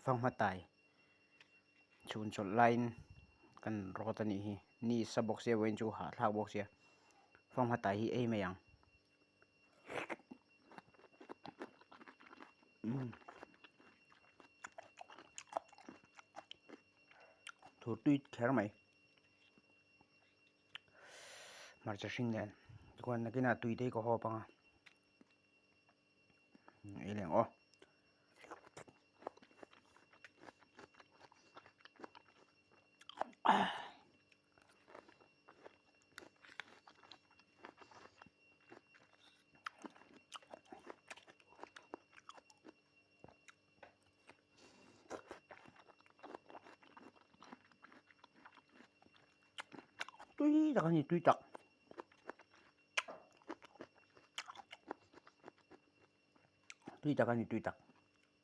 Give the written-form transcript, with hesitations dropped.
Fanghma tai chhun chawlh laiin kan rawt a nih hi ni sa bawk sia vawiin chu hahthlak bawk sia fanghma tai hi ei mai ang. Thur tui kher mai hmarcha hring nen chuan nakinah tui te hi ka hawp ang a ei leh ang aw. Tui tak a ni tui tak. Tui tak a ni tui tak.